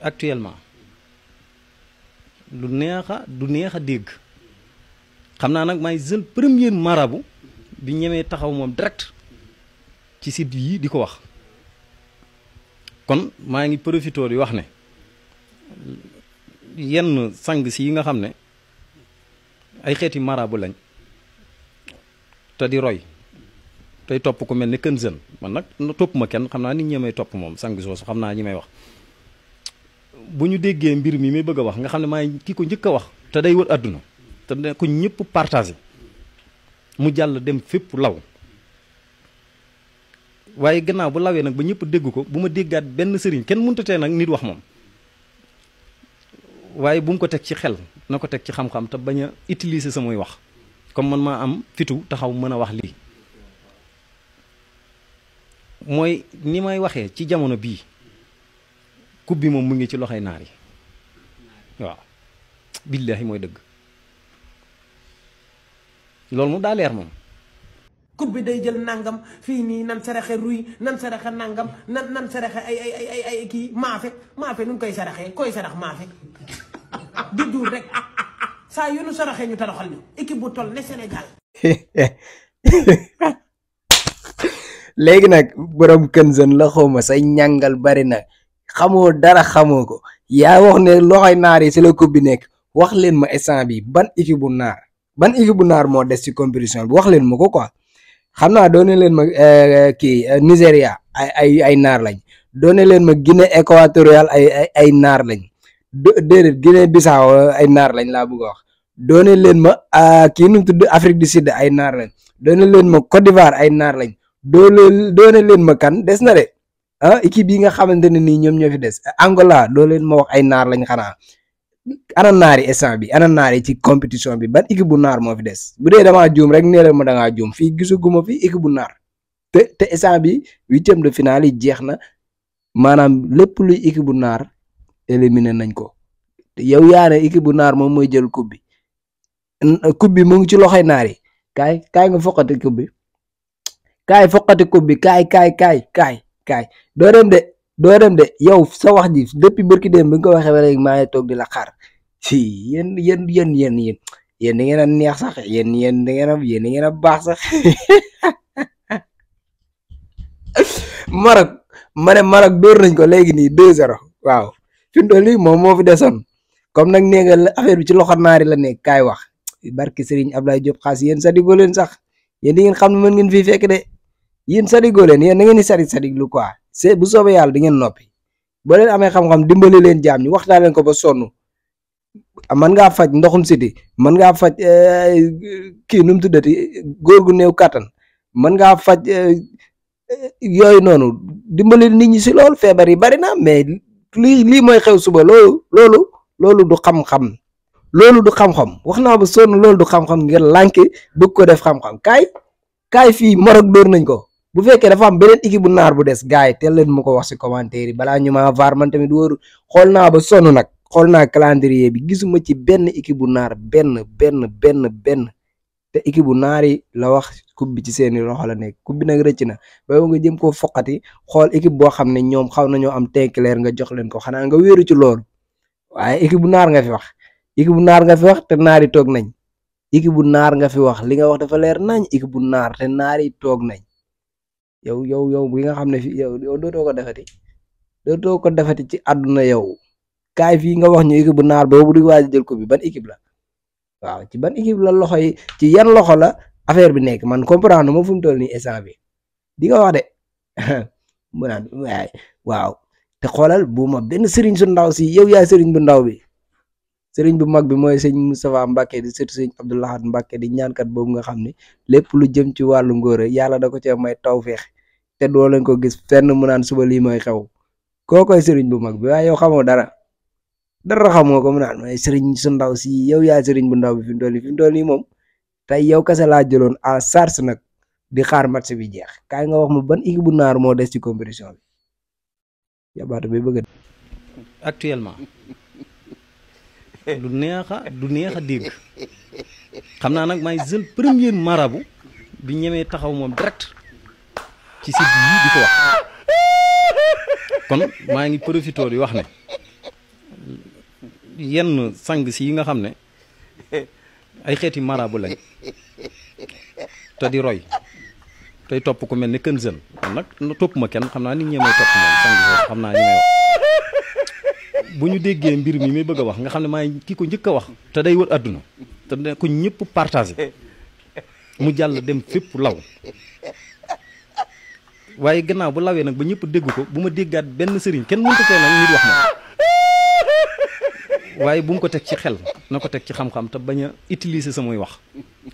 actuellement du neex a dégg xam naa nag maay jël premier marabout bi ñemee taxaw moom direct ci site yi di ko wax kon maa ngi profité di wax ne yenn sang si yi nga xam ne ay xeeti marabout lañ te di roy tey topp ku mel ne kën jeune man nag topp ma kenn xam naa nit ñi may topp moom sang soosu xam naa ñi may wax bu ñu déggee mbir mi may bëgg a wax nga xam ne maay ki ko njëkk a wax te day wër àdduna te ne ko ñëpp partagé mu jàll dem fépp law waaye gannaaw bu lawee nag ba ñëpp dégg ko bu ma déggaat benn sëriñ kenn mënut a tee nag nit wax moom waaye bu mu ko teg ci xel na ko teg ci xam-xam te bañ a utiliser samay wax comme man maa am fitu taxaw mën a wax lii mooy ni may waxee ci jamono bii coupe bi moom mu ngi ci loxoy naar yi waaw billaahi mooy dëgg loolu moom daa leer moom coupe bi day jël nangam fii nii nan saraxe ruy nan saraxe nangam nan saraxe ay kii maafe nu koy saraxee koy sarax maafe di duur rek saa yu nu saraxee ñu toroxal ñu équipe bu toll ne Sénégal. léegi nag borom Kenzen la xawma say ñàngal bari na xamoo dara xamoo ko yaa wax ne loxoy naar yi si la coupe bi nekk wax leen ma instant bi ban équipe bu naar moo des ci compétition bi wax leen ma ko quoi xam naa doone leen ma kii Nigéria ay naar lañ doone leen ma Guinée équatoriale ay naar lañ déedéet Guinée Bissau ay naar lañ laa bëgg a wax doone leen ma kii nu mu tudd Afrique du Sud ay naar lañ doone leen ma Côte d'Ivoire ay naar lañ doone leen ma kan des na de équipe yi nga xamante ne nii ñoom ñoo fi des Angola doo leen ma wax ay naar lañ xanaa ana naari instant bi ana naari ci compétition bi ban équipe bu naar moo fi des bu dee damaa juum rek nee ma da ngaa juum fii gisuguma fi équipe bu naar te instant bi 8e de finale yi jeex na maanaam lépp luy équipe bu naar éliminé nañ ko yow yaa ne équipe bu naar moom mooy jël coupe bi mu ngi ci loxoy naar yi kaay nga foqati coupe bi kaay foqati coupe bi kaay doo dem de yow sa wax ji depuis barki dem bi nga ko waxee ba léegi maa ngi toog di la xaar fii yéen da ngeen a neex sax yéen da ngeen a baax sax Maroc dóor nañ ko léegi nii 2-0 waaw fi mu toll nii moom moo fi desoon comme nag nee nga affaire bi ci loxo naari la nekk kaay wax barki Serigne Ablaye Diop xaas yéen sadigoo leen sax yéen di ngeen xam ne mën ngeen fii fekk de yéen sadigoo leen yéen da ngeen di sadig lu quoi c'est bu soobee yàlla di ngeen noppi boo leen amee xam-xam dimbali leen jaam ñi waxtaan leen ko ba sonn mën ngaa faj ndoxum siti mën ngaa faj kii nu mu tuddati góor gu néew kattan mën ngaa faj yooyu noonu dimbali nit ñi si loolu feebar yi bari na mais lii mooy xew suba loolu du xam-xam wax naa ba sonn loolu du xam-xam ngeen lànk bëgg ko def xam-xam kaay fii Maroc dóor nañ ko bu fekkee dafa am beneen équipe bu naar bu des gars yi teel leen ma ko wax si commentaire yi balaa ñu ma vaar man tamit wóoru xool naa ba sonn nag xool naa calendrier bi gisuma ci benn équipe bu naar benn te équipe bu naar yi la wax coupe bi ci seeni loxo la nekk coupe bi nag rëcc na ba nga jëm koo foqati xool équipe boo xam ne ñoom xaw nañoo am teint clair nga jox leen ko xanaa nga wéeru ci loolu waaye équipe bu naar nga fi wax te naar yi toog nañ équipe bu naar nga fi wax li nga wax dafa leer nañ équipe bu naar te naar yi toog nañ yow bi nga xam ne fii yow dootoo ko defati ci àdduna yow kaay fii nga wax ñu équipe bu naar boobu di waaj jël ko bi ban équipe la waaw ci ban équipe la loxo yi ci yan loxo la affaire bi nekk man comprendre ma fu mu toll nii instant bi di nga wax de mu naan waaw te xoolal bu ma benn sëriñ su ndaw si yow yaay sëriñ bu ndaw bi sëriñ bu mag bi mooy sëñ Moustapha Mbacke di sëtu sëñ Abdou Lahad Mbacke di ñaankat boobu nga xam ne lépp lu jëm ci wàllu ngóora yàlla da ko cee may tawfeex te doo leen ko gis fenn mu naan suba lii mooy xew koo koy sëriñ bu mag bi waaye yow xamoo dara xamoo ko mu naan mooy sëriñ su ndaw si yow yaay sëriñ bu ndaw bi fi mu toll nii moom tey yow kese laa jëloon en charge nag di xaar match bi jeex kaay nga wax ma ban équipe bu naar moo des ci compétition bi yabaata bi bëgg actuellement du neex a dégg xam naa nag maay jël premier marabout bi ñemee taxaw moom direct ci site yi di ko wax kon maa ngi profité di wax ne yenn sang si yi nga xam ne ay xeeti marabu lañ te di roy tey topp ku mel ni kën sën man nag topp ma kenn xam naa nit ñi may topp moom sang si xam naa li may wax bu ñu déggee mbir mi may bëgg a wax nga xam ne maa kii ko njëkk a wax te day wër àdduna te ne ko ñëpp partagé mu jàll dem fépp law waaye gannaaw bu lawee nag ba ñëpp dégg ko bu ma déggaat benn sëriñ kenn mënta tee nag nit wax ma waaye bu mu ko teg ci xel na ko teg ci xam-xam te bañ a utiliser samay wax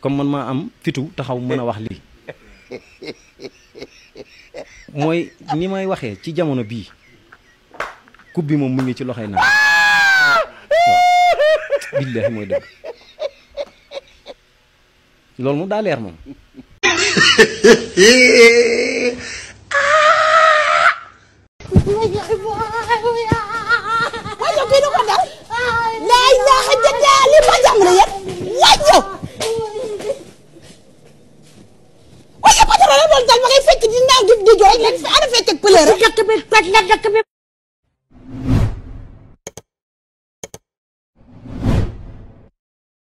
comme man maa am fitu taxaw mën a wax lii mooy ni may waxee ci jamono bii coupe bi moom mu ngi ci loxoy naa waaw billaahi mooy dëgg loolu moom daa leer moom wajo kii du ko dal laa ilaaha illallaah li ma jam la yéen wajo wajo patron la doon dal ma ngay fekk di naaw di jooy ana fekk ak pëleur